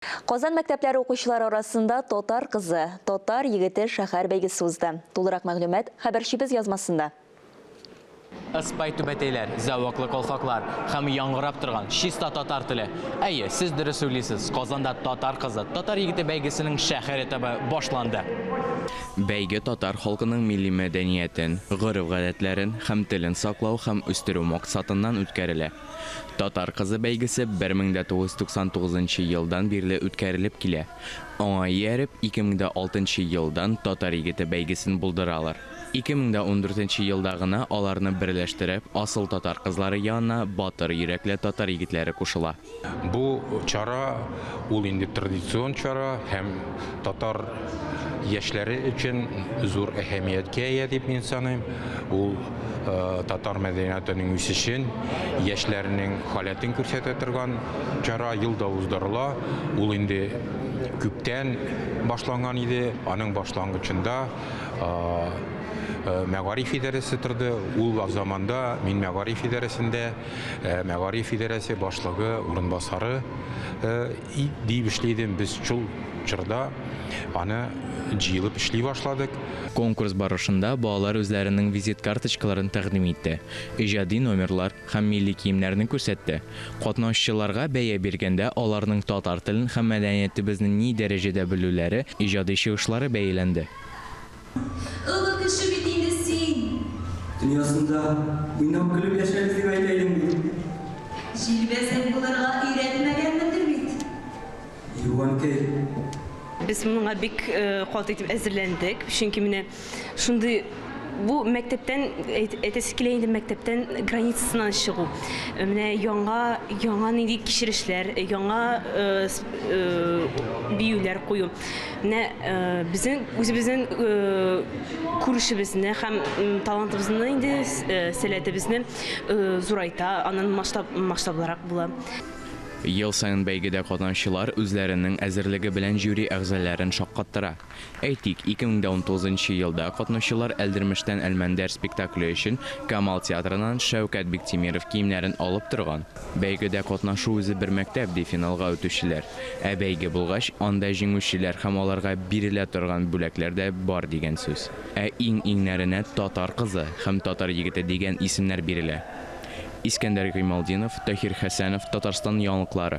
Казан мәктәпләре укучылары арасында Татар кызы, татар егете шәһәр бәйгесе узды. Тулырак мәгълүмат хәбәрчебез язмасында. Ыспай түбәтәйләр, зәвыклы калфаклар һәм яңгырап торган чиста татар теле. Әйе, сез дөрес уйлыйсыз, Казанда Татар кызы, татар егете бәйгесенең шәһәр этабы башланды. Бәйге татар халкының милли мәдәниятен, гореф-гадәтләрен һәм телен саклау һәм үстерү максатыннан үткәрелә. Татар кызы бәйгесе 1999 нчы елдан бирле үткәрелеп килә. Аңа ияреп, 2006 нчы елдан Татар егете бәйгесен булдыралар. 2014 нче елда гына аларны берләштереп, асыл татар кызлары янына батыр йөрәкле татар егетләре кушыла. Бу чара ул инде традицион чара һәм татар яшьләре өчен зур әһәмияткә ия дип мин саныйм. Ул татар мәдәниятының үсешен, яшьләрнең халәтен күрсәтә торган чара ел да уздырыла. Ул инде күптән башланган иде. Аның башлангычында мәгариф идарәсе торды. Ул заманда мин мәгариф идарәсендә Мәгариф идарәсе башлыгы урынбасары дип эшли идем. Без шул чорда аны җыелып эшли башладык. Конкурс барышында балалар үзләренең визит карточкаларын тәкъдим итте, иҗади номерлар һәм милли киемнәрне күрсәтте. Катнашучыларга бәя биргәндә аларның татар телен һәм мәдәниятебезне ни дәрәҗәдә белүләре, иҗади чыгышлары бәяләнде. Олы кеше бит инде син. Дөньясында уйнап-көлеп яшәгез дип әйтә идең бит. Җилбәзәк булырга өйрәтмәгәнмендер бит? Юк, әнкәй. Без моңа бик каты итеп әзерләндек, чөнки менә шундый бу мәктәптән әйтәсе килә инде мәктәптән границасыннан чыгу. Менә яңа яңа нинди кичерешләр, яңа биюләр кую. Менә безнең үзебезнең күрешебезне һәм талантыбызны инде сәләтебезне зурайта, аннан масштаб масштаблырак була. Ел саен бәйгедә катнашучылар үзләренең әзерлеге белән жюри әгъзаларын шаккаттыра. Әйтик, 2019 нчы елда катнашучылар Әлдермештән Әлмәндәр спектакле өчен Камал театрыннан Шәүкәт Биктимиров киемнәрен алып торган. Бәйгедә катнашу үзе бер мәктәп, ди финалга үтүчеләр. Ә бәйге булгач, анда җиңүчеләр һәм аларга бирелә торган бүләкләр дә бар дигән сүз. Ә иң-иңнәренә Татар кызы һәм Татар егете дигән исемнәр бирелә. Искәндәр Гыймалтдинов, Таһир Хәсәнов, Татарстан яңалыклары.